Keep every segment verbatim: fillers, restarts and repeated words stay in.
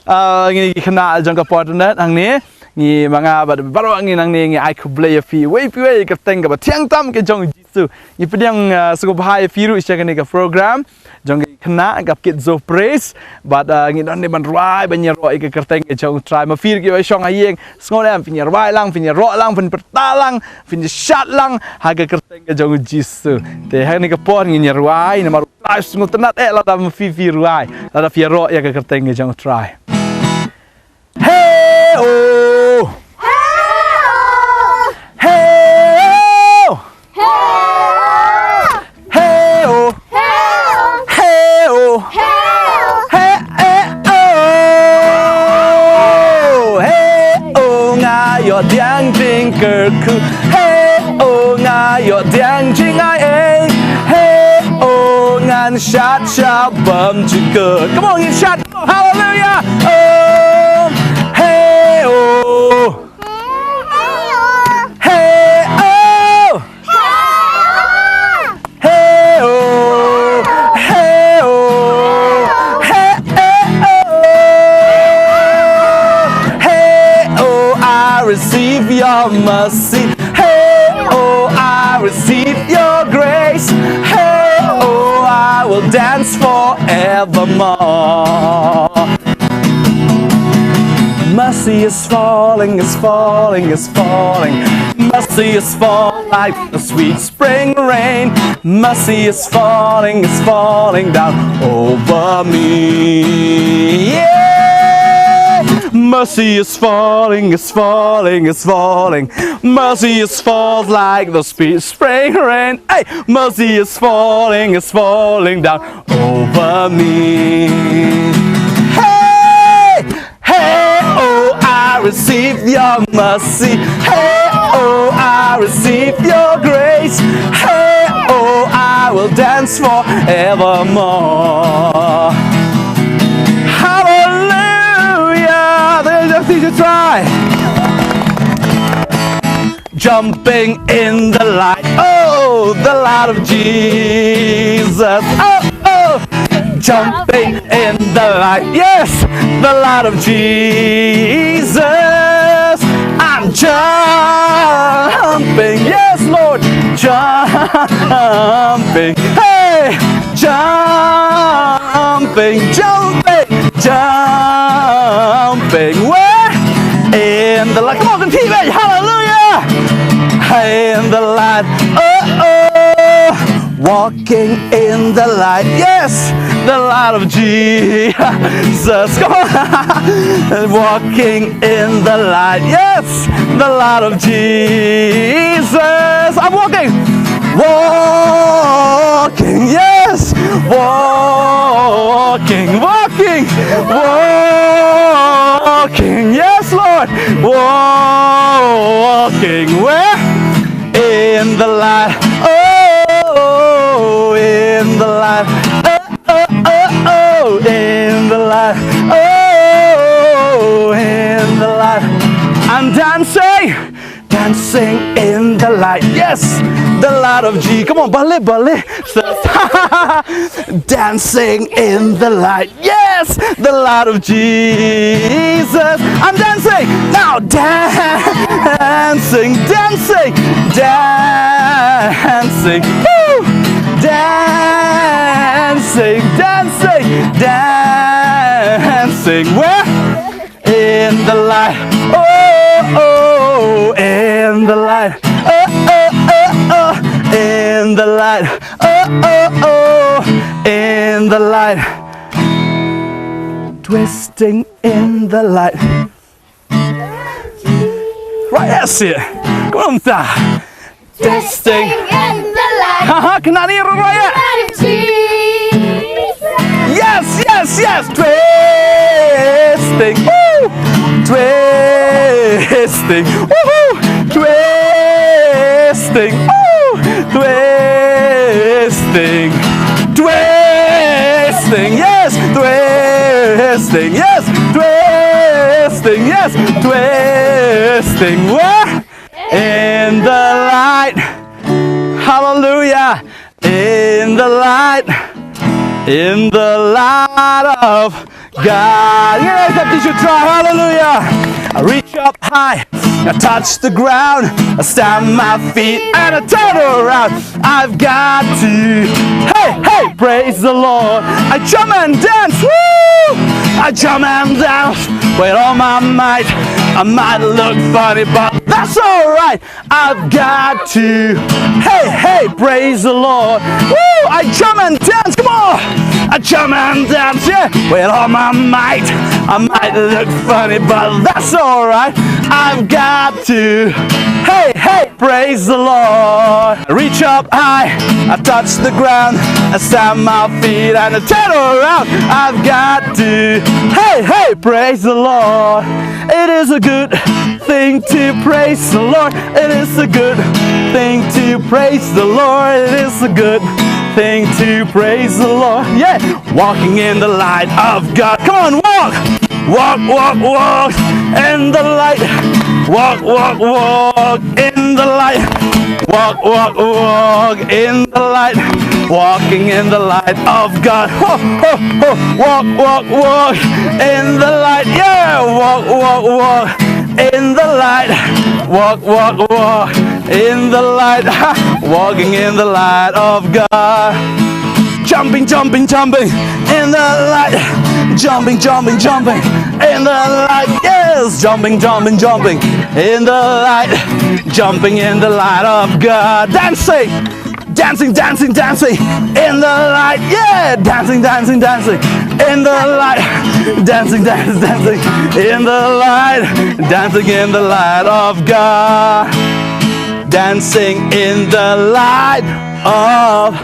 Ah, ngi ki khynnah jong ka por internet hangne, ngi ma nga bad baroh ngi nangne ngi ai khublei ïa phi. Wei phi wei ka kyrteng kaba thiang tam ka jong u Jisu. Ngi pdiang, ah, sngewbha ïa phi ruh sha kane ka program jong ki khynnah ka Kids of Praise. Bad, ah, ngi don ne ban rwai ban ïaroh ïa ka kyrteng ka jong u Trai. Ma phi ruh kiba shong ha ïing, sngewlem phin ïarwai lang, phin ïaroh lang, phin pyrta lang, phin ïashad lang ha ka kyrteng ka jong u Jisu. Te ha kane ka por ngin ïarwai namar u Trai u sngewtynnat eh lada ma phi phi rwai, lada phi ïaroh ïa ka kyrteng ka jong u Trai. Hey oh. Hey oh. Hey oh. Hey oh. Hey eh oh. Hey oh, nga ïoh pdiang jingkyrkhu. Hey oh, nga ïoh pdiang jingai ei. Hey oh, ngan shad sha bymjukut. Come on, ngin shad. Hallelujah. Oh, hey oh. Hey oh. Hey oh. Hey oh. Hey eh oh. Hey oh, I receive your mercy. Hey oh, I receive your grace. Hey oh, I will dance forevermore. Mercy is falling, is falling, is falling. Mercy is falling like the sweet spring rain. Mercy is falling, is falling down over me. Yeah. Mercy is falling, is falling, is falling. Mercy is falls like the spe- spring rain. Hey, mercy is falling, is falling down over me. Hey, hey, oh, I receive your mercy. Hey, oh, I receive your grace. Hey, oh, I will dance forevermore. Hallelujah. There's a thing to try. Jumping in the light. Oh, the light of Jesus. Oh, oh. Jumping in the light. Yes, the light of Jesus. I'm jumping. Yes, Lord. Jumping. Hey, jumping, jumping, jumping. Where? In the light. Come on, compete, mate. Hallelujah. In the light. Oh, oh. Walking in the light. Yes, the light of Jesus. Come on. Walking in the light. Yes, the light of Jesus. I'm walking. Walking. Yes. Walking. Walking. Walking. Yes, Lord. Walking. Where? In the light. Oh, in the light. Oh, oh, oh, oh, in the light. Oh, in the light. I'm dancing, dancing in the light. Yes, the light of Jesus. Come on, ballet, ballet. Dancing in the light. Yes, the light of Jesus. I'm dancing now. Dancing, dancing, dancing. Woo! Dancing, dancing, dancing. Where? In the light. Oh, oh, in the light. Oh, oh, oh, oh, in the light. Oh, oh, oh, in the light. Twisting in the light. Right, that's it. Come on, ta. Twisting. Twisting in the light. Ha ha, kena ni, Raya. Light of Jesus. Yes, yes, yes. Twisting. Woo! Twisting. Woohoo! Twisting. Woo! Twisting. Twisting. Yes. Twisting. Yes. Twisting. Yes. Twisting. Wah! In the light. Hallelujah. In the light. In the light of God. Yes, that you should try. Hallelujah. I reach up high. I touch the ground. I stamp my feet and I turn around. I've got to. Hey, hey, praise the Lord. I jump and dance. Woo! I jump and dance with all my might. I might look funny, but that's alright. I've got to. Hey, hey, praise the Lord. Woo! I jump and dance. Come on. I jump and dance, yeah. With all my might. I might look funny, but that's alright. I've got to. Hey, hey, praise the Lord. Reach up high. I touch the ground. I stamp my feet and I turn around. I've got to. Hey, hey, praise the Lord. It is a good thing to praise the Lord. It is a good thing to praise the Lord. It is a good thing to praise the Lord. Yeah. Walking in the light of God. Come on, walk. Walk, walk, walk in the light. Walk, walk, walk in the light. Walk, walk, walk in the light. Walking in the light of God. Ho, ho, ho. Walk, walk, walk in the light. Yeah. Walk, walk, walk in the light. Walk, walk, walk in the light. Ha. Walking in the light of God. Jumping, jumping, jumping in the light. Jumping, jumping, jumping in the light. Yes, jumping, jumping, jumping in the light. Jumping in the light of God. Dancing, dancing, dancing, dancing in the light. Yeah, dancing, dancing, dancing in the light. Dancing, dancing, dancing in the light. Dancing in the light of God. Dancing in the light of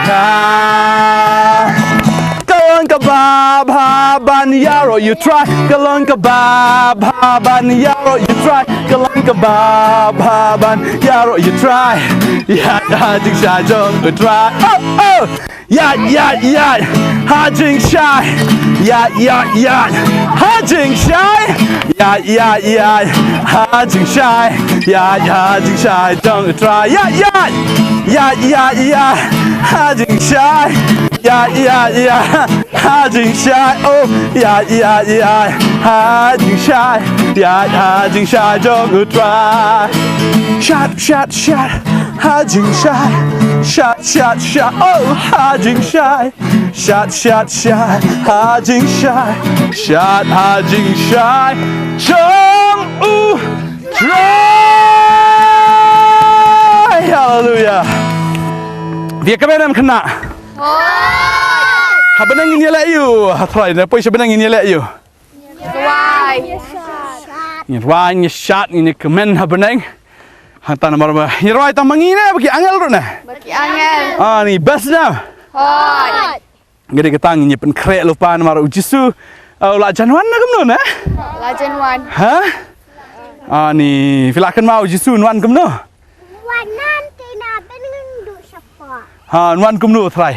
God. Ka long kaba bha ban ïaroh, you try. Ka long kaba bha ban ïaroh, you try. Ka long kaba bha ban ïaroh, you try. Ïa, ïa, jingshai jong u Trai. Oh, oh. Ïa, ïa, ïa. Ha jingshai. Ïa, ïa, ïa. Ha jingshai. Ïa, ïa, ïa. Ha jingshai. Ïa, ïa, jingshai jong u Trai. Ïa, ïa. Ïa, ïa, ïa. Ha jingshai. Ïa, ïa, ïa. Ha jingshai. Oh, ïa, ïa, ïa. Ha jingshai. Ïa, ha jingshai jong u Trai. Shat, shat, shat. Ha jingshai. Shat, shat, shat. Oh, ha jingshai. Shat, shat, shat. Ha jingshai. Shat, ha jingshai jong u Trai. Haleluya. Phi ïa kmen em khynnah? Ha bneng ngin ïaleh aïu? Ha Trai, na poi sha bneng ngin ïaleh aïu? Rwai. Ngin rwai, ngin shad, ngin ïa kmen ha bneng. Hangta namar ba ngin rwai tang ma ngi ne ba ki angel ruh ne? Ba ki angel. Ani best na. Hooid. Nga dei kata ngin ïa pynkhreh lypa namar u Jisu. Uh, u la jan wan ne kumno ne? La jan wan. Ha? Ani phi la kynmaw u Jisu un wan kumno? Wan nan te na ben ngan du shapa. Ha, un wan kumno Trai?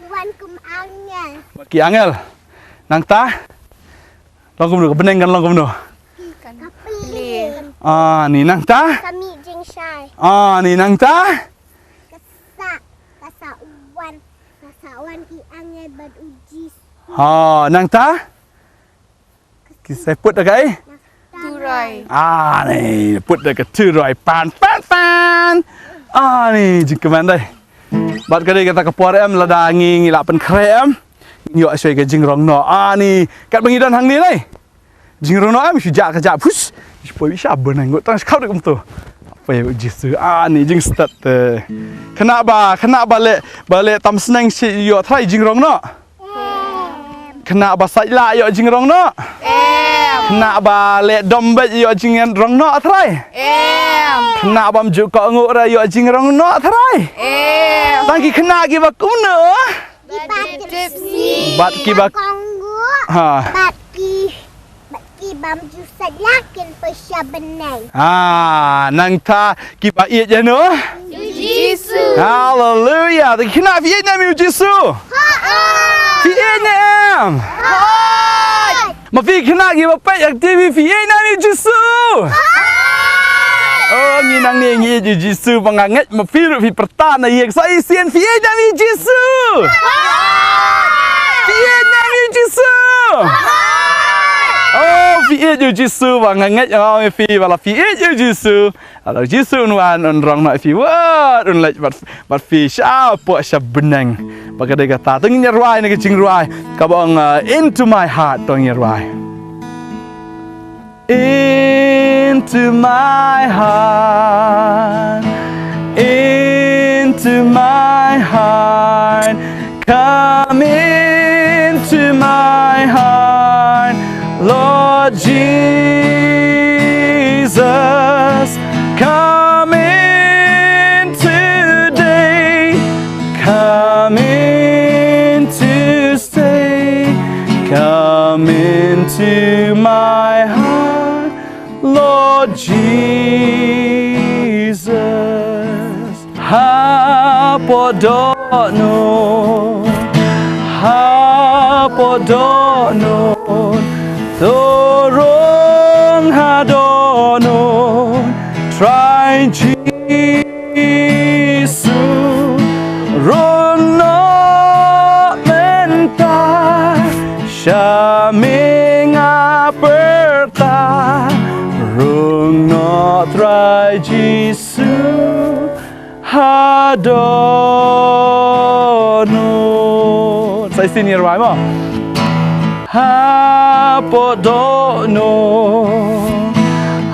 Wan kum angel. Ki angel. Nangta? Long kumno, ka bneng kan long kumno? Ka plie. Ani nangta? Ka mih jingshai. Ani nangta? Ka sa, ka sa wan, ka sa wan ki angel bad u Jisu. Ha, nangta? Ki sa put da kaei? Turoi. Ani, put da ka turoi, pan, pan, pan. Ani, jingkmen dei. Bad ka dei kata ka por em, lada ngi ngi la pynkhreh em. Ngi ïoh shuwa ka jingrong noh. Ani, katba ngi don hangne lei. Jingrong noh em, shu jah ka jah, pus. Shu poi sha bneng, ngut tang shu khap dei kumto. Poi u Jisu, ani jingstet te. Khynnah ba, khynnah ba leh, ba leh tam sneng shi ïoh Trai jingrong noh. Khynnah ba sait lah ïoh jingrong noh. Khynnah ba leh dom beit ïoh jingrong noh Trai. Khynnah bym ju kohnguh re ïoh jingrong noh Trai. Tang ki khynnah kiba kumno? Kiba tipsy. Bad kiba kohnguh. Ha. Bad ki, bad ki bym ju sait lah kin poi sha bneng. Ha, nangta kiba ïeit ïa no? Ïa u Jisu. Haleluya. Te khynnah phi ïeit ne em ïa u Jisu? Hooid. Phi ïeit ne em? Hooid. Ma phi khynnah kiba peit ïa ka T V phi ïeit ne em ïa u Jisu? Hooid. Oh, ngi nangne ngi ïeit ïa u Jisu ba nga ngeit ma phi ruh phi pyrta na ïing sa shisien phi ïeit ne em ïa u Jisu? Hooid. Phi ïeit ïa u Jisu? Oh, phi ïeit ïa u Jisu, ba nga ngeit nga ong ïa phi ba la phi ïeit ïa u Jisu. Lada u Jisu un wan un rong noh ïa phi, wat un leit bad, bad phi shapoh sha bneng. Ba ka dei kata, to ngin ïa rwai na ka jingrwai kaba ong, uh, Into My Heart, to ngin ïa rwai. Into my heart, into my heart, come into my heart, Lord Jesus, come in today, come in to stay. Come into my heart, Lord Jesus. Hapoh dohnud, hapoh dohnud, to rung ha dohnud, Trai Jisu. Jisu, rung noh mynta, sha me nga pyrta, rung noh Trai Jisu, ha dohnud. Sa shisien ïa rwai mo. Hapoh dohnud,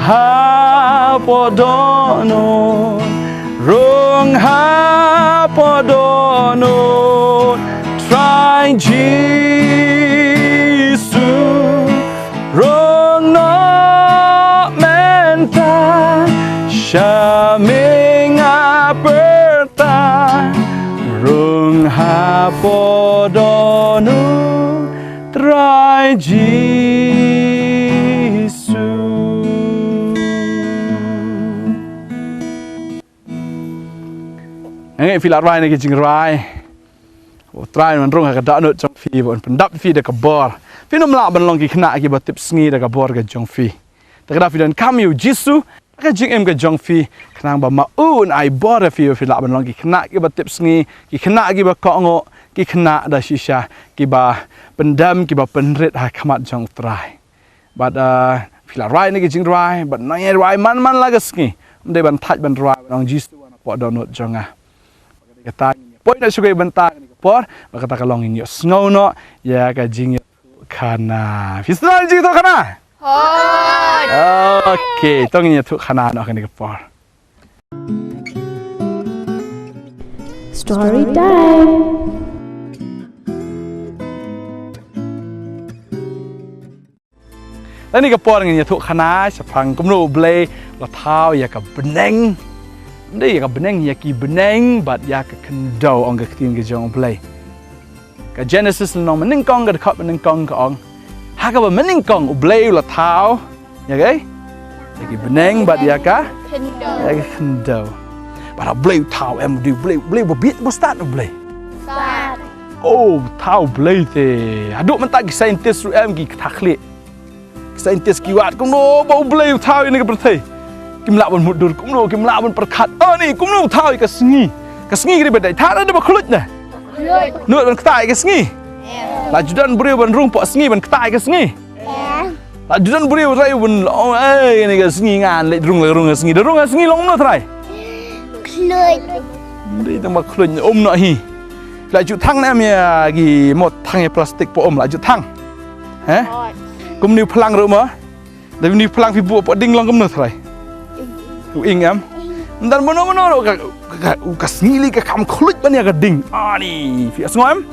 hapoh dohnud, rung hapoh dohnud, Trai Jisu, rung noh mynta, sha me nga pyrta, rung hapoh dohnud, Trai Jisu. Nga ngeit phi la rwai na ki jingrwai. U Trai un rung ha ka dohnud jong phi, bad un pyndap phi da ka bor. Phin ym lah ban long ki khynnah kiba tip sngi da ka bor ka jong phi. Te lada phi donkam ïa u Jisu ha ka jingim ka jong phi, khnang ba ma u un ai bor ïa phi, ba phin lah ban long ki khynnah kiba tip sngi, ki khynnah kiba kohnguh, ki khynnah da shisha kiba pyndem, kiba pynrit ha khmat jong u Trai. Bad, ah, phi la rwai na ki jingrwai, bad nang ïa rwai man man la ka sngi. Ym dei ban thait ban rwai, ban ong Jisu wan hapoh dohnud jong nga. Kata ngin ïa poi noh shuwa bynta kane ka por, bad kata ka long ngin ïa sngew noh ïa ka jingïathuhkhana. Phi sngewbha ïa ka jingïathuhkhana? Hooid. Okay, to ngin ïathuhkhana noh kane ka por. Story time. Lane ka por ngin ïathuhkhana shaphang kumno U Blei u la thaw ïa ka bneng. Ym dei ïa ka bneng, ïa ki bneng bad ïa ka khyndew, ong ka ktien ka jong U Blei. Ka Genesis lynnong banyngkong, ka dkhot banyngkong ka ong, ha kaba banyngkong U Blei u la thaw ïa ka, ïa ki bneng bad ïa ka, ïa ka khyndew. Bad U Blei u thaw em, U Blei, U Blei ba bieit ba stad U Blei. Stad. Oh, thaw U Blei te. Haduh mynta ki scientist ruh em ki kata khlieh. Ki scientist ki wad kumno ba U Blei u thaw ïa kane ka pyrthei. Kim lah ban mutdur kumno, kim lah ban pyrkhat. Ani kumno u thaw ïa ka sngi. Ka sngi ka dei ba dei thaw, dei ba khluit ne. Nud ban ktah ïa ka sngi. La ju don briew ban rung hapoh sngi, ban ktah ïa ka sngi. La ju don briew ruh ban ong, eh, kane ka sngi ngan leit rung, leit rung ha sngi. Da rung ha sngi long kumno Trai? Khluit. Dei tang ba khluit, um noh hi. La ju thang ne em ïa ki mot thang ïa plastik hapoh um, la ju thang. He? Kumne u phlang ruh mo. Da une u phlang phi buh hapoh ding long kumno Trai? U ing em? Ym don mano mano ruh ka, ka, ka, ka sngi lei ka kham khluit ban ïa ka ding. Ani, phi sngew em?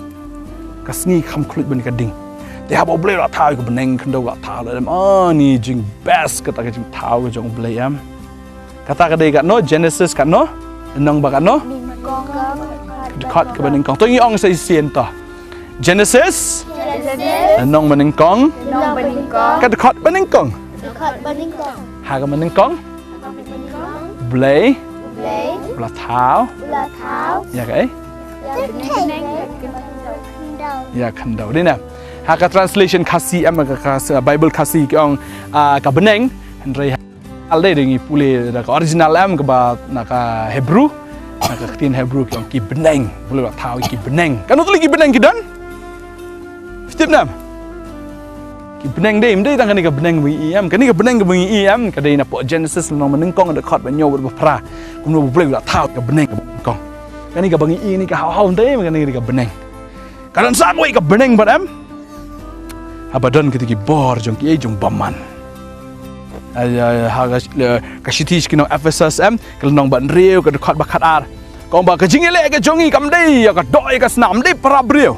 Ka sngi kham khluit ban ïa ka ding. Te haba U Blei u la thaw ïa ka bneng khyndew, u la thaw lem. Ani, jingbest kata ka jingthaw ka jong U Blei em. Kata ka dei katno, Genesis katno? Lynnong ba katno? Dkhot kaba nyngkong. To ngi ong sa shisien to. Genesis. Genesis. Lynnong banyngkong. Lynnong banyngkong. Ka dkhot banyngkong. Dkhot banyngkong. Ha kaba nyngkong. Kaba banyngkong. Blei. Blei. U la thaw. U la thaw. Ïa kaei? Ïa ka bneng. Ïa ka khyndew. Dei ne. Ha ka translation Khasi em, ka, ka, Bible Khasi ki ong, ah, ka bneng. Hynrei ha, dei, dei ngi pule da ka original em kaba na ka Hebrew. Na ka ktien Hebrew ki ong ki bneng. Pule ba thaw ki bneng. Kano tylli ki bneng ki don? Tip nam? Ki bneng dei, ym dei tang kane ka bneng ba ngi i em. Kane ka bneng ba ngi i em, ka dei napoh Genesis lynnong ba nyngkong, dkhot ba hynñiew bad ba phra. Kumno U Blei u la thaw ka bneng kaba nyngkong. Kane kaba ngi i, kane ka haw haw, ym dei kane ka bneng. Ka don sa kawei ka bneng pat em, haba don kita ki bor jong ki, jong bymman. Ai, ai, ha ka, ka shithi sha ki nong Ephesus em, ka lynnong ba hynriew, ka dkhot ba khatar. Ka ong ba ka jingïaleh ka jong ngi kam dei ïa ka doh ïa ka snam, ym dei para briew.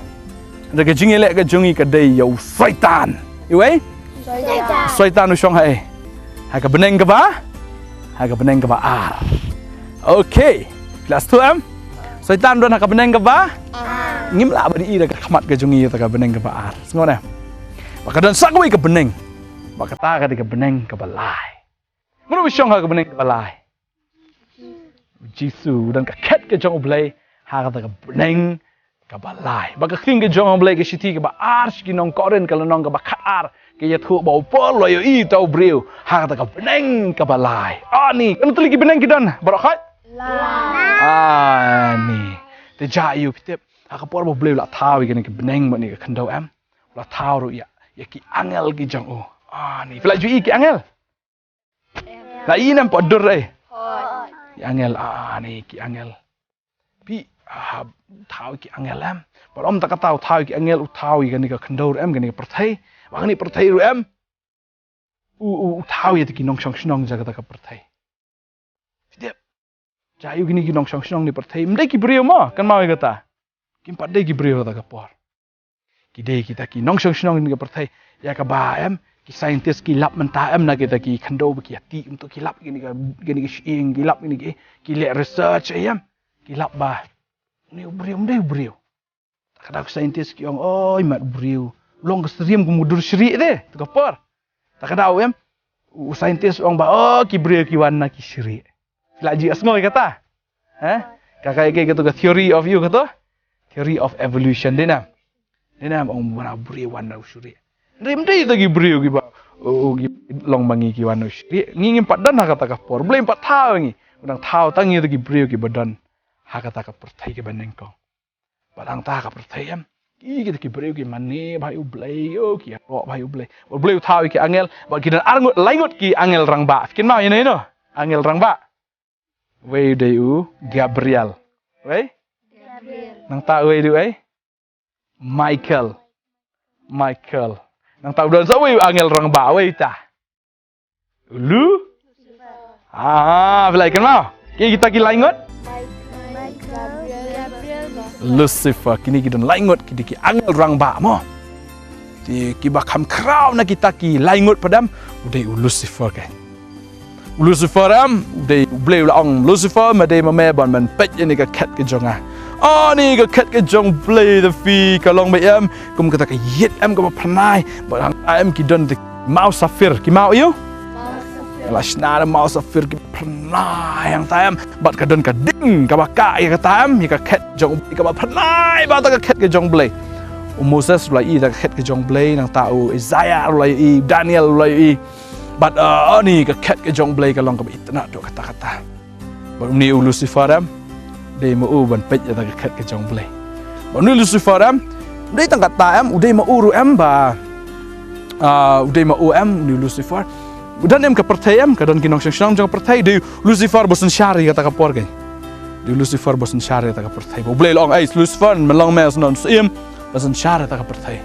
Hynrei ka jingïaleh ka jong ngi ka dei ïa u Soitan. Iwei? Soitan. Soitan u shong ha ei? Ha ka bneng kaba? Ha ka bneng kaba ar. Okay. Phi la sngewthuh em? Soitan don ha ka bneng kaba? Ar. Ngim lah ban i da ka khmat ka jong ngi ïa ka bneng kaba ar. Sngewthuh em? Ba ka don sa kawei ka bneng. Ba kata ka dei ka bneng kaba lai. Mano ba shong ha ka bneng kaba lai? U Jisu, u don ka khet ka jong U Blei ha kata ka bneng kaba lai. Ba ka ktien ka jong U Blei, ka shithi kaba ar sha ki nong Korinth, ka lynnong kaba khatar, ka ïathuh ba u Paul u la ïohi ïa uta u briew ha kata ka bneng kaba lai. Ani, katno tylli ki bneng ki don baroh khoit? Lai. Ani. Te jia ïa u, phi tip, ha ka por ba U Blei u la thaw ïa kane ka bneng bad kane ka khyndew em, u la thaw ruh ïa, ïa ki angel ki jong u. Ani, phi la ju i ki angel? La i ne em pat dur ei? Ki angel, ani ki angel. Phi, ah, thaw ki angel em. Bad ym tang kata, u thaw ki angel, u thaw ïa kane ka khyndew ruh em, kane ka pyrthei. Bad kane ka pyrthei ruh em, u, u, u thaw ïa kita ki nongshong shnong jong kata ka pyrthei. Phi tip. Jia ïa u, kine ki nongshong shnong ne pyrthei, ym dei ki briew mo, kynmaw ïa kata. Kim pat dei ki briew kata ka por. Ki dei kita ki nongshong shnong ne ka pyrthei. Ïa kaba em, ki scientist ki lap mynta em na kita ki khyndew ba ki ïa tih, ym to ki lap kine ka, kine ki shyieng, ki lap kine ki, ki leh research em. Ki lap ba une u briew, ym dei u briew. Ta ka daw ki scientist ki ong, oi mat briew. Long ka syriem kum u dur shrieh de, tu ka por. Ta ka daw em, u scientist u ong ba, oh, ki briew ki wan na ki shrieh. Phi la ju ïohsngew ïa kata? He? Ka, ka, ka, katu ka theory of you katu? Theory of evolution, dei nam? Dei nam, ong ba u briew wan na u shrieh. Hynrei ym dei ta ki briew kiba, oh, ki long ma ngi ki wan na u shrieh. Ngi ngim pat don ha kata ka por. Blei ym pat thaw ngi. U dang thaw tang ïa ta ki briew kiba don ha kata ka pyrthei kaba nyngkong. Bad hangta ka pyrthei em, ki, kita ki briew ki mane bha ïa U Blei, ïoh, ki ïaroh bha ïa U Blei. Bad U Blei u thaw ïa ki angel, bad ki don ar ngut, lai ngut ki angel rangbah. Phi kynmaw ïa ne no? Angel rangbah. Uwei u dei u Gabriel. Uwei? Gabriel. Nangta uwei u dei uwei? Michael. Michael. Nangta u don sa uwei u angel rangbah, uwei ta? U Lu? Ah, phi la kynmaw? Ki, kita ki lai ngut? Lucifer, kine ki don lai ngut, ki dei ki angel rangbah mo. Te kiba kham khraw na kita ki lai ngut pat em, u dei u Lucifer ke. U Lucifer em, u dei, U Blei u la ong, Lucifer, me dei ma me ban, ban peit ïa ne ka khet ka jong nga. Ah, ne ka khet ka jong U Blei, te phi, ka long ba em, kum kata ka ïit em kaba phyrnai, bad hangta em ki don te maw saphir, ki maw ïa u? La shna da maw saphir ki phyrnai hangta em. Bad ka don ka ding kaba kah ïa kata em, ïa ka khet jong U Blei kaba phyrnai, bad ta ka khet ka jong U Blei. U Moses u la ïohi ta ka khet ka jong U Blei, nangta u Isaiah u la ïohi, Daniel u la ïohi. Bad, uh, ani ka khet ka jong U Blei ka long kaba itynnad haduh katta katta. Bad une u Lucifer em, dei ma u ban peit ïa ta ka khet ka jong U Blei. Bad une u Lucifer em, dei tang katta em, u dei ma u ruh em ba, ah, u dei ma u em, une u Lucifer. U don em ka pyrthei em, ka don ki nongshong shnong jong ka pyrthei, dei u Lucifer ba synshar ïa kata ka por kein. Dei u Lucifer ba synshar ïa kata ka pyrthei. Bad U Blei u la ong, ei, Lucifer, me long me shnong syiem, ba synshar ïa ta ka pyrthei.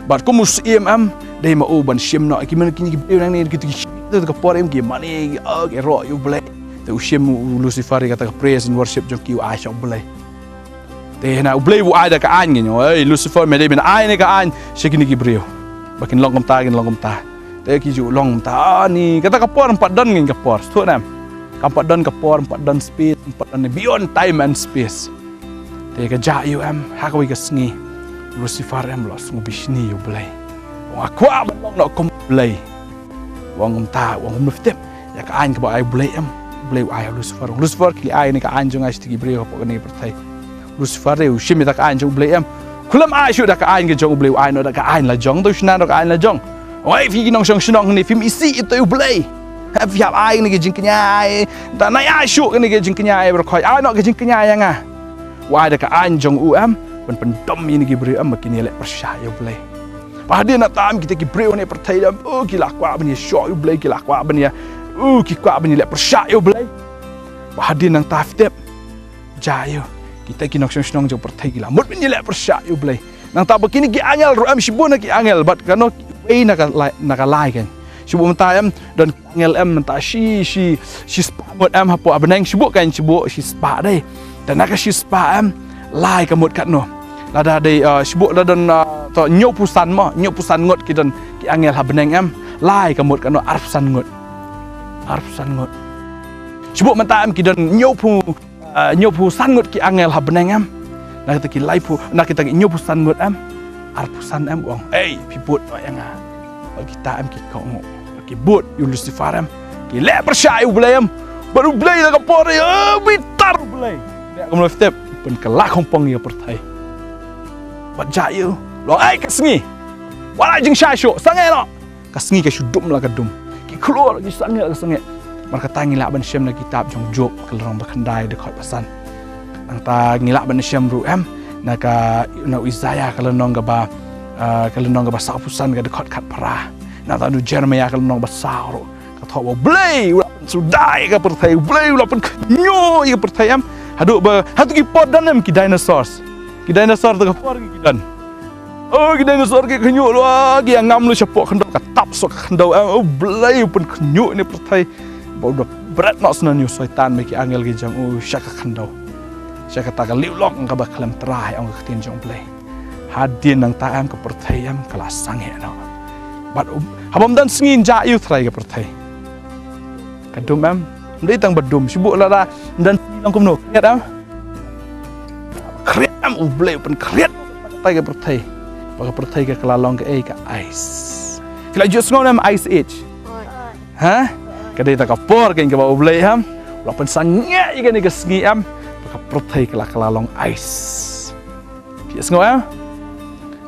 Bad kum u syiem em, dei ma u ban shim noh, ki mane kine ki briew nangne, ki, ki, ki, ki, ka por em ki mane, oh, ki ïaroh ïa U Blei. Te u shim u Lucifer ïa kata ka praise and worship jong ki u ai sha U Blei. Te na U Blei u ai da ka aiñ ngi, ei, Lucifer, me dei ban ai ne ka aiñ sha kine ki briew. Ba kin long kumta, kin long kumta. Te ki ju long kumta, ani, kata ka por ym pat don ngi ka por, sngewthuh ne em. Kam pat don ka por, ym pat don space, ym pat don beyond time and space. Te ka jia ïa u em, ha kawei ka sngi, Lucifer em u la sngew bishni ïa U Blei. U ong nga kwah ban long noh kum U Blei. U ong kumta, u ong kumno phi tip? Ïa ka aiñ kaba ai U Blei em, U Blei u ai ïa u Lucifer. U ong Lucifer, khie ai ne ka aiñ jong nga sha kita ki briew hapoh kane ka pyrthei. Lucifer te u shim ïa ta ka aiñ jong U Blei em. Khlem ai shuh da ka aiñ ka jong U Blei, u ai noh da ka aiñ la jong, to u shna noh ka aiñ la jong. U ong ei phi ki nongshong shnong ne phim isih ïa uto U Blei. Phi hap ai kane ka jingkñia, da nai ai shuh kane ka jingkñia, baroh khoit ai noh ka jingkñia ïa nga. U ai da ka aiñ jong u em, ban pyndom ïa kine ki briew em ba kin ïaleh pyrshah ïa U Blei. Ba hadien nangta em kita ki briew ne pyrthei da em, oh, ki la kwah ban ïa shoh ïa u Blei, ki la kwah ban ïa, oh, ki kwah ban ïa leh pyrshah ïa u Blei. Ba hadien nangta phi tip, jia ïa u, kita ki nongshong shnong jong pyrthei ki la mut ban ïa leh pyrshah ïa u Blei. Nangta ba kine ki angel ruh em, shibun na ki angel, bad kano, wei na ka lai, na ka lai kan. Shibun mynta em, don angel em mynta shi, shi, shi spah ngut em hapoh bneng, shibun kan, shibun shi spah dei. Te na ka shi spah em, lai ka mut katno. Lada dei, uh, shibun lada don, uh, to hynñiewphew san mo, hynñiewphew san ngut ki don ki angel ha bneng em, lai ka mut katno, arphew san ngut. Arphew san ngut. Shibun mynta em ki don hynñiewphew, uh, hynñiewphew san ngut ki angel ha bneng em. Na kita ki laiphew, na kita ki hynñiewphew san ngut em, arphew san em, u ong, ei, phi bud noh ïa nga. Ba kita em ki kohnguh, ba ki bud ïa u Lucifer em. Ki leh pyrshah ïa u Blei em. Bad u Blei da ka por, eh, bitar u Blei. Leh kumno phi tip, pynkylla khongpong ïa ka pyrthei. Bad jia ïa u, long, ei, ka sngi. Wat la jingshai shuh, sangeh noh. Ka sngi ka shu dum la ka dum. Ki khlur, ki sangeh, ka sangeh. Namar kata ngi lah ban shem na kitab jong Job, ka lynnong ba khyndai, dkhot ba san. Nangta ngi lah ban shem ruh em, na ka, na u Isaiah ka lynnong kaba, ah, ka lynnong kaba sawphew san, ka dkhot khatphra. Nangta na u Jeremiah ka lynnong ba saw ruh. Ka thoh ba u Blei u la pynsuda ïa ka pyrthei, u Blei u la pynkhynñiuh ïa ka pyrthei em. Haduh ba, haduh ki por don em ki dinosaurs. Ki dinosaur te ka por ki don. Oh, ki dinosaur ki khynñiuh lua, ki ïa ngam lua shapoh khyndew, ka tap sha ka khyndew em, oh, u Blei u pynkhynñiuh ïa ka pyrthei. Ba u da bret noh shen ïa u Soitan bad ki angel ki jong u sha ka khyndew. Sha kata ka lieh lok kaba khlem trai, ong ka ktien jong u Blei. Hadien nangta em ka pyrthei em ka la sangeh noh. Bad u, haba ym don sngi, jia ïa u, trai, ka pyrthei ka dum em. Ym dei tang ba dum, shibun lada ym don sngi long kumno, khriat em. Khriat em, u Blei u pynkhriat. Trai, ka pyrthei. Ba ka pyrthei ka la long kaei, ka ice. Ki la ju sngew ne em Ice Age? Ha? Ka dei ta ka por keiñ kaba u Blei em u la pynsangeh ïa kane ka sngi em. Ba ka pyrthei ka la, ka la long ice. Phi sngew em?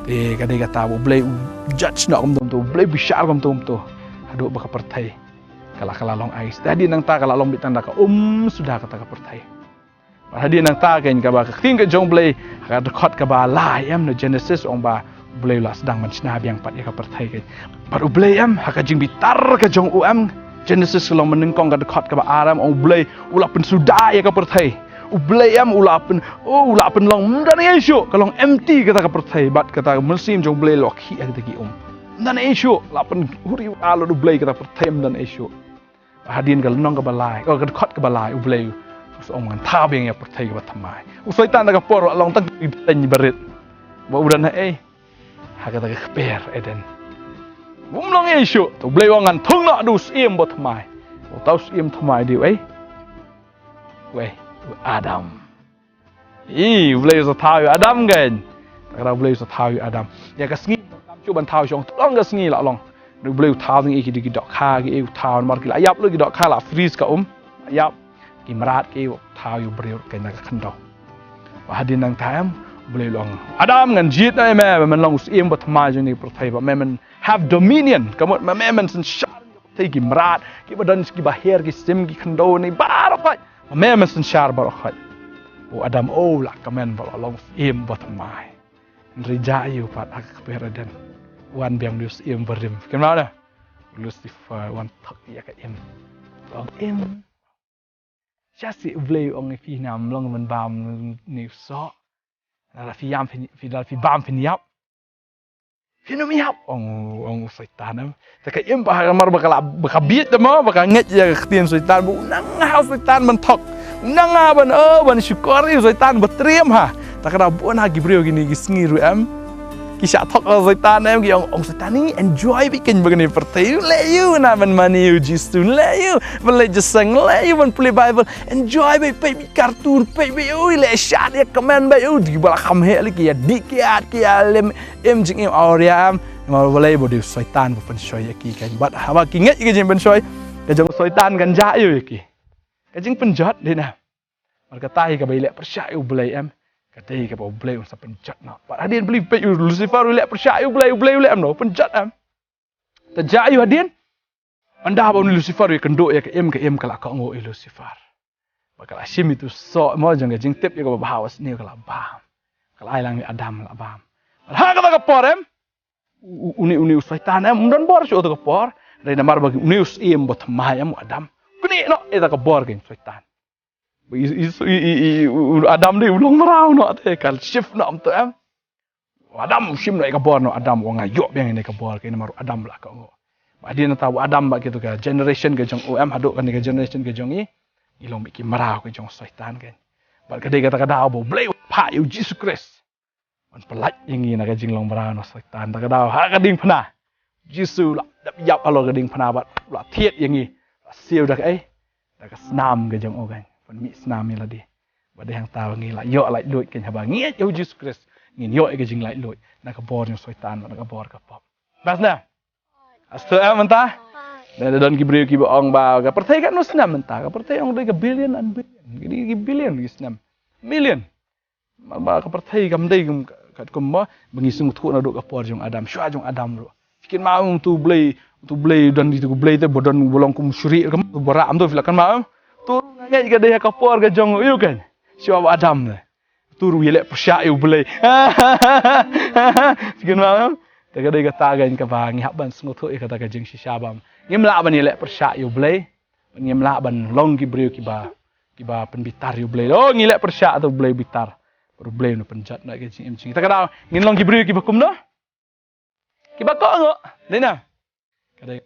Te ka dei kata ba u Blei u judge noh kumto kumto, u Blei u bishar kumto kumto. Haduh ba ka pyrthei ka la, ka la long ice. Te hadien nangta ka la long beit tang da ka um suda kata ka pyrthei. Bad hadien nangta keiñ kaba ka ktien ka jong u Blei, ha ka dkhot kaba lai em na Genesis, ong ba u Blei u la sdang ban shna biang pat ïa ka pyrthei keiñ. Bad u Blei em, ha ka jingbitar ka jong u em, Genesis ka lynnong ba nyngkong, ka dkhot kaba ar em, ong u Blei u la pynsuda ïa ka pyrthei. U Blei em u la pyn, oh, u la pynlong ym don ei ei shuh, ka long empty kata ka pyrthei, bad kata ka mynsiem jong u Blei la khih ha kita ki um. Ym don ei ei shuh, la pynhuri u la lut u Blei, kata ka pyrthei ym don ei ei shuh. Hadien ka lynnong kaba lai, oh, ka dkhot kaba lai, u Blei u ong ngan thaw biang ïa ka pyrthei kaba thymmai. U Soitan da ka por u la long tang ka bteng barit. Ba u don ha ei, ha kata ka kper Eden. Um long ei ei shuh, te u Blei u ong ngan thung noh da u syiem ba thymmai. Uta u syiem thymmai dei uei? Uei, u Adam. Ï, u Blei u sa thaw ïa u Adam keiñ. Te ka dei u Blei u sa thaw ïa u Adam. Ïa ka sngi kam shuh ban thaw shong, to long ka sngi la long. U Blei u thaw tang ïa ki, ki dohkha, ki, u thaw namar ki la ïap lut, ki dohkha la freeze ka um. Ïap, ki mrad, ki, u thaw ïa u briew keiñ na ka khyndew. Ba hadien nangta em, u Blei u ong, Adam, ngan jied noh ïa me, ba men long u syiem ba thymmai jong kane ka pyrthei, ba me men have dominion, ka mut ba me men synshar ïa ka pyrthei, ki mrad, kiba don, kiba her, ki sim, ki khyndew ne baroh khoit. Ba me men synshar baroh khoit. U Adam, oh, u la kmen ba u la long u syiem ba thymmai. Hynrei jia ïa u pat ha ka kper Eden. Wan biang u syiem barim. Kynmaw ne? U Lucifer wan thok ïa ka im. Ong im. Shisha u Blei u ong ïa phi, ngam long ban bam ne u soh. Lada phi ïam phin, phi, lada phi bam phin ïap. Phin ym ïap, ong, ong u Soitan em. Te ka im ba ha, namar ba ka la, ba ka bieit te mo, ba ka ngeit ïa ka ktien Soitan, ba u nang ha u Soitan ban thok. U nang ha ban, oh, ban shukor ïa u Soitan ba triem ha. Te ka dei bun ha ki briew kine ki sngi ruh em. Ki shah thok ha u Soitan em, ki ong, ong Soitan, ngi enjoy beit keiñ ba kane pyrthei. Leh ïa u na ban mane ïa u Jisu, leh ïa u ban leit jingïaseng, leh ïa u ban pule Bible. Enjoy beit, peit beit cartoon, peit beit, ui, leh shad ïa kmen beit, ui, di ba la kham heh lei ki ïa dih ki ïa, ki ïa lem, im jingim awria em. Namar balei? Ba u dei u Soitan ba pynshoi ïa ki keiñ. Bad haba ki ngeit ïa ka jingpynshoi ka jong u Soitan kan jia ïa u ïa ki. Ka jingpynjot dei na. Namar kata hi kaba ïaleh pyrshah ïa u Blei em. Ka dei kaba u Blei un sa pynjot noh. Bad hadien Blei peit u Lucifer u ïaleh pyrshah ïa u Blei, u Blei u leh em noh, pynjot em. Te jia ïa u hadien. Ynda ba u Lucifer u ïakynduh ïa ka im, ka im ka la kohnguh ïa u Lucifer. Ba ka la shim ïa utu u soh mo jong ka jingtip ïa kaba bha bad sniew, ka la bam. Ka la ai lang ïa u Adam la bam. Bad ha kata ka por em, u, u, une, une u Soitan em, um don bor shuh ïa kata ka por. Hynrei namar ba une u syiem ba thymmai em, u Adam, knieh noh ïa kata ka bor ka jong u Soitan. Ba i, i, i, i, i, u, u Adam dei u long mraw noh te, ka shift noh kumto em. U Adam u shim noh ïa ka bor noh, Adam u ong nga ïoh biang ïa kane ka bor, ka namar u Adam la kohnguh. Ba hadien nangta u Adam bad kito ka generation ka jong u em, haduh kane ka generation ka jong ngi, ngi long beit ki mraw ka jong u Soitan kein. Bad ka dei kata ka daw ba U Blei u phah ïa U Jisu Khrist ban pyllait ïa ngi na ka jinglong mraw na u Soitan. Kata ka daw ha ka diengphna, Jisu la dep ïap halor ka diengphna bad la thied ïa ngi. La siew da kaei? Da ka snam ka jong u kein. Ban mih snam ïa lade. Bad dei hangta ba ngi la ïoh laitluid kein, haba ngi ïeit ïa U Jisu Khrist, ngin ïoh ïa ka jinglaitluid na ka bor jong u Soitan, na ka bor ka pop. Bas na? Astu em mynta? Da, da don ki briew kiba ong ba ka pyrthei katno snem mynta, ka pyrthei ong dei ka billion and billion. Ki dei ki billion ki snem. Million. Ba ka pyrthei kam dei kum ka, katkum ba, ba ngi sngewthuh naduh ka por jong Adam, shuwa jong Adam ruh. Phi kynmaw uto u Blei, uto u Blei don, uto u Blei te ba don, ba long kum u shrieh, kum uto u barak, uto phi la kynmaw em? Uto ruh nga ngeit ka dei ha ka por ka jong u, ïoh kein? Shuwa ba Adam te. Uto ruh u ïaleh pyrshah ïa U Blei. Phi kynmaw em? Te ka dei kata kein kaba ngi hap ban sngewthuh ïa kata ka jingshisha ba ngim lah ban ïaleh pyrshah ïa U Blei. Ngim lah ban long ki briew kiba, kiba pynbitar ïa U Blei. Oh, ngi leh pyrshah te U Blei bitar. Bad U Blei un pynjot noh ka jingim jong ngi. Te ka daw ngin long ki briew kiba kumno? Kiba kohnguh. Dei na? Ka dei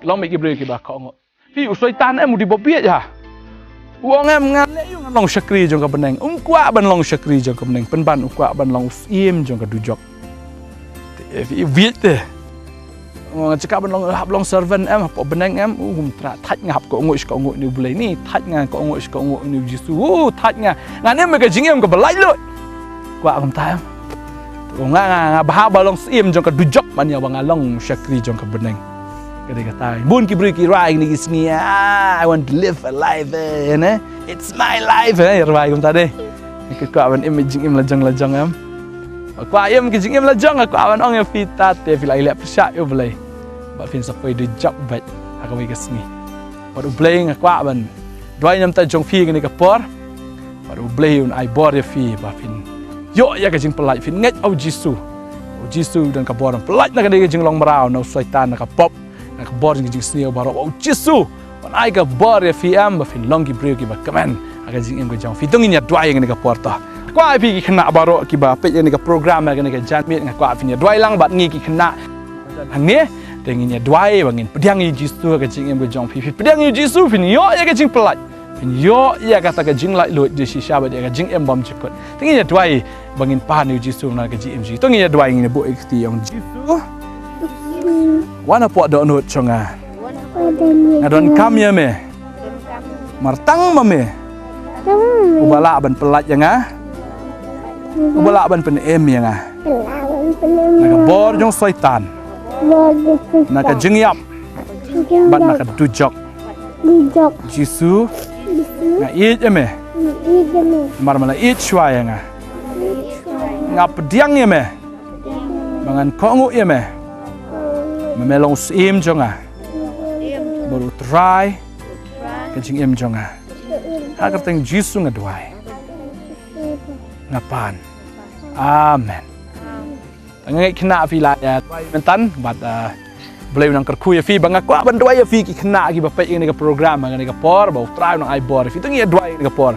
long beit ki briew kiba kohnguh. Phi, u Soitan em u dei ba bieit ha. U ong em, nga leh ïa u ngan long shakri jong ka bneng. Um kwah ban long shakri jong ka bneng. Pynban u kwah ban long u syiem jong ka dujok. Te, eh, phi, bieit te. Nga jaka ban long, hap long servant em, hapoh bneng em, u hum tra, thait nga hap kohnguh shi kohnguh ïa une U Blei, ni thait nga kohnguh shi kohnguh ïa une U Jisu, u thait nga. Ngan im ïa ka jingim kaba laitluid. Kwah kumta em. Te nga, nga, nga bha ba long syiem jong ka dujok ban ïa ba nga long shakri jong ka bneng. Ka dei kata. Bun ki briew ki rwai kine ki sngi, ah, I want to live a life, eh, ne? It's my life, eh, rwai kumta dei. Nga kwah ban im jingim lajong lajong em. Nga kwah im ki jingim lajong, nga kwah ban ong ïa phi, tat te phi la ïaleh pyrshah ïa U Blei. Ba phin sa poi dujok beit ha kawei ka sngi. Bad U Blei nga kwah ban duwai namar jong phi kane ka por. Bad U Blei un ai bor ïa phi ba phin ïoh ïa ka jingpyllait, phin ngeit ha U Jisu. U Jisu don ka bor ban pyllait na kane ka jinglong mraw na u Soitan, na ka pop. Na ka bor jong ka jingsniew baroh, U Jisu un ai ka bor ïa phi em ba phin long ki briew kiba kmen ha ka jingim ka jong phi. To ngin ïa duwai ïa kane ka por to. Kwah ïa phi ki khynnah baroh kiba peit ïa kane ka program, ïa kane ka janmiet, nga kwah phin ïa duwai lang bad ngi ki khynnah hangne. Te ngin ïa duwai ba ngin pdiang ïa U Jisu ha ka jingim ka jong phi. Phi pdiang ïa U Jisu phin ïoh ïa ka jingpyllait. Phin ïoh ïa kata ka jinglaitluid jingshisha bad ïa ka jingim bymjukut. Te ngin ïa duwai ba ngin pan ïa U Jisu na ka jingim jong ngi. To ngin ïa duwai, ngin ïa buh ïa ka kti, ong Jisu. Wan hapoh dohnud jong nga. Nga donkam ïa me. Namar tang ma me uba lah ban pyllait ïa nga. Uba lah ban pynim ïa nga na ka bor jong Soitan, na ka jingïap bad na ka dujok. Jisu, nga ïeit ïa me. Namar me la ïeit shuwa ïa nga. Nga pdiang ïa me ba ngan kohnguh ïa me. Me, me long u syiem jong nga bad u trai ka jingim jong nga. Ha ka kyrteng Jisu nga duwai. Nga pan. Amen. Nga ngeit khynnah phi la ïa duwai mynta bad, ah, Blei un nang kyrkhu ïa phi. Ba nga kwah ban duwai ïa phi ki khynnah kiba peit ïa kane ka program ha kane ka por, ba U Trai un nang ai bor ïa phi. To ngin ïa duwai ha kane ka por.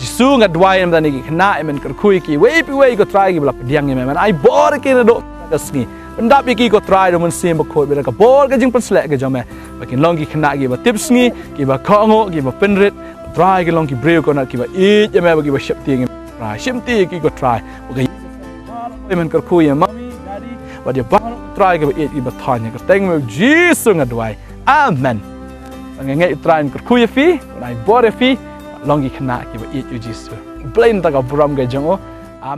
Jisu, nga duwai ïa mynta ki khynnah, ïa men kyrkhu ïa kiwei pa kiwei, ko Trai, kiba la pdiang ïa me, men ai bor ïa ki naduh mynta ka sngi. Pyndap ïa ki, ko Trai, da U Mynsiem Bakhuid, bad da ka bor ka jingpynshlur ka jong me, ba kin long ki khynnah kiba tipsngi, kiba kohnguh, kiba pynrit. Trai, kin long ki briew, ko Trai, kiba ïeit ïa me bad kiba sheptieng ïa me. Trai, shim ti ïa ki, ko Trai. Ba ka ïa men kyrkhu ïa mummy, daddy, bad ïa baroh, Trai, kiba ïeit, kiba thaiñ, ha ka kyrteng me, Jisu nga duwai. Amen. Nga ngeit U Trai un kyrkhu ïa phi, un ai bor ïa phi, long ki khynnah kiba ïeit ïa U Jisu. Blei, nangta ka burom ka jong u.